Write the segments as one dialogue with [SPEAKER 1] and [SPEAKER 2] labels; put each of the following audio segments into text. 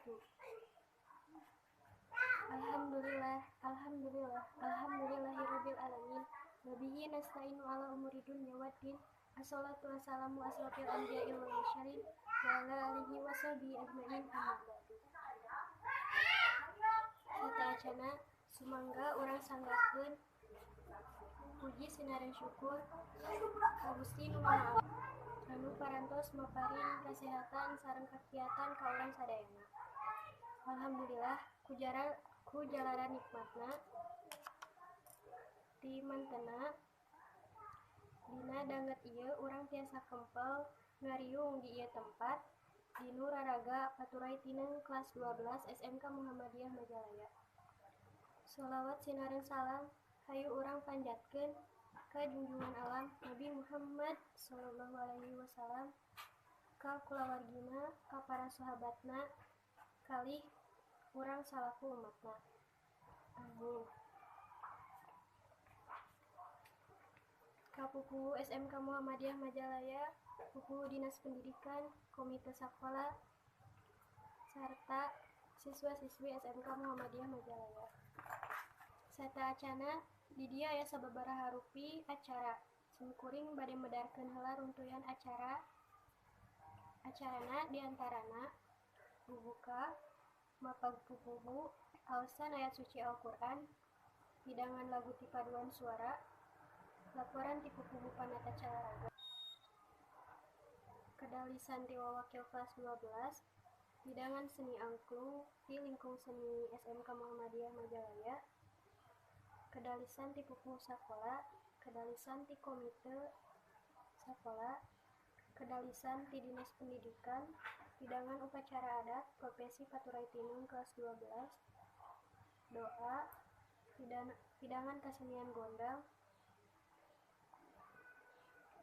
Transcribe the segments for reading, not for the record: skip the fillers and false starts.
[SPEAKER 1] wabarakatuh. Alhamdulillah, alhamdulillah, alhamdulillahirabbil alamin. Wa bihi nasta'inu ala umuri dunya waddin. Assalatu wassalamu asrofil anbiya'i wal mursalin wa ala alihi wasahbihi ajmain, amma ba'du. Sateuacanna sumangga urang sanggakeun puji sinareng syukur ka Gusti Nu Maha Agung anu parantos maparin kasehatan sareng kakiatan ka urang sadayana. Alhamdulillah ku jalaran nikmatna ti mantena dina danget ieu urang tiasa kempel ngariung di ieu tempat dinu raraga paturay tineung kelas 12 SMK Muhammadiyah Majalaya. Sholawat sinareng salam hayu urang panjatkeun ka junjungan alam Nabi Muhammad sallallahu alaihi wasallam, ka kulawargina, ka para sahabatna, kalih urang salaku umatna. Amin. Ka pupuhu SMK Muhammadiyah Majalaya, pupuhu Dinas Pendidikan, Komite Sakola, sarta siswa-siswi SMK Muhammadiyah Majalaya. Sateuacanna di dieu aya sababaraha rupi acara. Simkuring bade medarkeun heula runtuyan acara. Acarana diantarana bubuka, mapag pupuhu, aosan ayat suci Al-Qur'an, hidangan lagu ti paduan suara, laporan ti pupuhu panata calaraga, kedalisan ti wawakil kelas 12, hidangan seni angklung ti lingkung seni SMK Muhammadiyah Majalaya, kedalisan ti pupuhu sakola, kedalisan ti komite sakola, kedalisan ti Dinas Pendidikan, hidangan upacara adat profesi paturay tineung kelas 12, doa, hidangan kasenian gondang,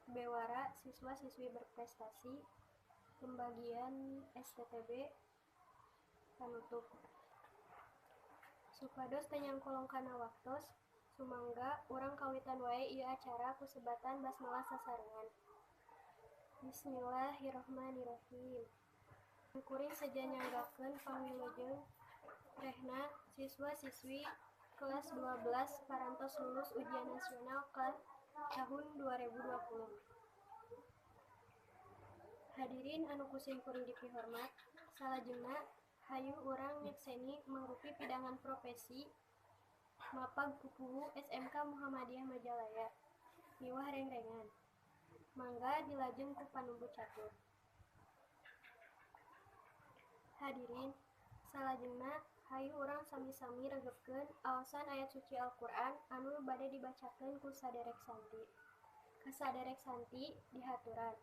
[SPEAKER 1] bewara siswa-siswi berprestasi, pembagian STTB, panutup. Supados teu nyangkolong kana waktos, sumangga urang kawitan wae ieu acara ku sebatan basmalah sasarengan. Bismillahirrahmanirrahim. Kuring seja nyanggakeun pangwilujeng rehna siswa-siswi kelas 12 parantos lulus ujian nasional kelas tahun 2020. Hadirin anu ku simkuring dipihormat, salajengna hayu urang nyekseni mangrupi pidangan profesi mapag pupuhu SMK Muhammadiyah Majalaya miwah rengrengan. Mangga dilajeng ku panumbu catur. Hadirin, salajengna hayu urang sami-sami regepkeun aosan ayat suci Al-Qur'an anu bade dibacakeun ku saderek santi. Ka saderek santi dihaturan.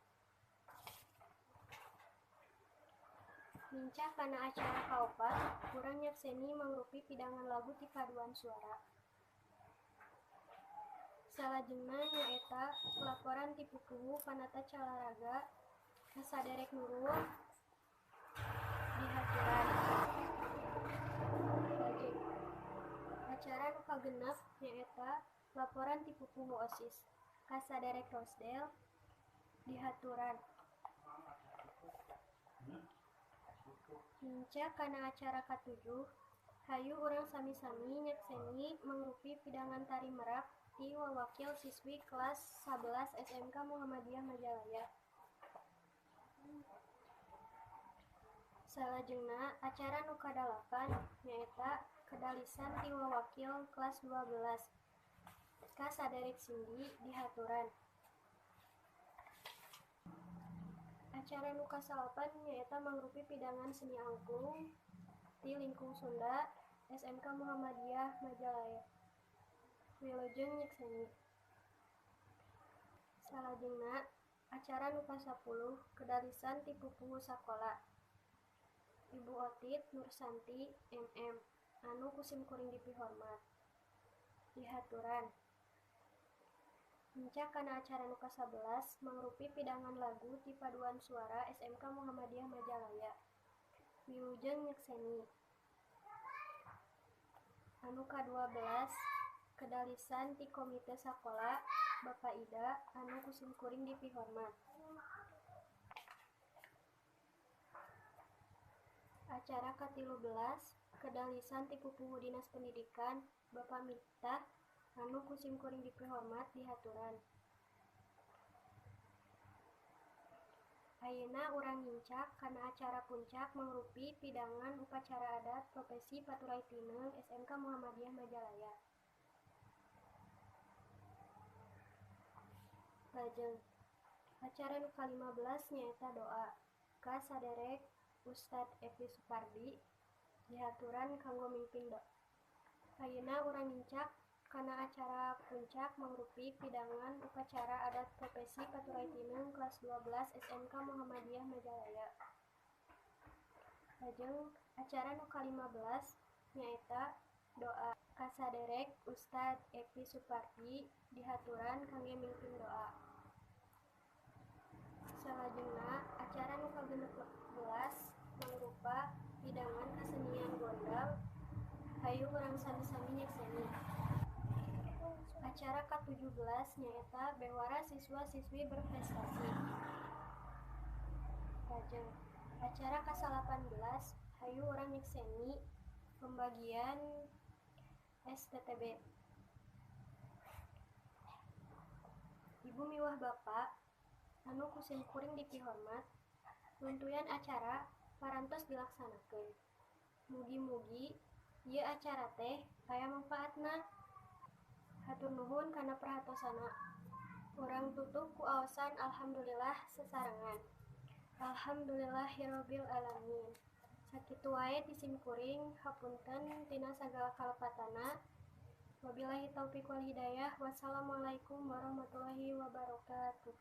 [SPEAKER 1] Nincak kana acara kaopat, urang nyekseni mangrupi pidangan lagu ti paduan suara. Salajengna nyaeta laporan ti pupuhu panata calaraga ka saderek Nurul dihaturan. Lajeng acara nu kagenep nyaeta laporan ti pupuhu OSIS ka saderek Rosdel dihaturan. Nincak kana acara katujuh, hayu urang sami-sami nyekseni mangrupi pidangan tari merak ti wawakil siswi kelas 11 SMK Muhammadiyah Majalaya. Salajengna acara nu kadalapan nyaeta kedalisan ti wawakil kelas 12 ka saderek Cindy dihaturan. Acara nu kasalapan nyaeta mangrupi pidangan seni angklung ti lingkung Sunda SMK Muhammadiyah Majalaya. Wilujeng nyekseni. Salajengna acara nu kasapuluh kedalisan ti pupuhu sakola Ibu Otit Nursanti MM anu ku simkuring dipihormat dihaturan. Nincak kana acara nu kasabelas mangrupi pidangan lagu ti paduan suara SMK Muhammadiyah Majalaya. Wilujeng nyekseni. Anu ka-12 kedalisan ti komite sakola Bapak Ida anu ku simkuring dipihormat. Acara ka-13 kedal lisan ti pupuhu Dinas Pendidikan Bapak Miftah anu ku simkuring dipihormat dihaturan. Ayeuna urang nincak kana acara puncak mangrupi pidangan upacara adat profesi Paturay Tineung SMK Muhammadiyah Majalaya. Lajeng acara nu ka-15 nyaeta doa ka saderek Ustad Epi Supardi dihaturan kanggo mimpin doa. Ayeuna urang nincak kana acara puncak mangrupi pidangan upacara adat profesi Paturay Tineung kelas 12 SMK Muhammadiyah Majalaya. Lajeng acara nu ka-15 nyaeta doa ka saderek Ustad Epi Supardi dihaturan kangge mimpin doa. Salajengna acara nu ka-16 mangrupa hidangan kesenian gondang hayu urang sami-sami nyekseni. Acara ka-17 nyaeta bewara siswa-siswi berprestasi. Lajeng acara ka-18 hayu urang nyekseni pembagian STTB. Ibu miwah Bapak anu ku simkuring dipihormat, runtuyan acara parantos dilaksanakeun. Mugi-mugi ieu acara teh aya mangfaatna. Hatur nuhun kana perhatosana. Urang tutup ku aosan alhamdulillah sesarengan. Alhamdulillahirabbil alamin. Sakitu wae ti simkuring, hapunten tina sagala kalepatanna. Wabillahi taufik wal hidayah. Wassalamualaikum warahmatullahi wabarakatuh.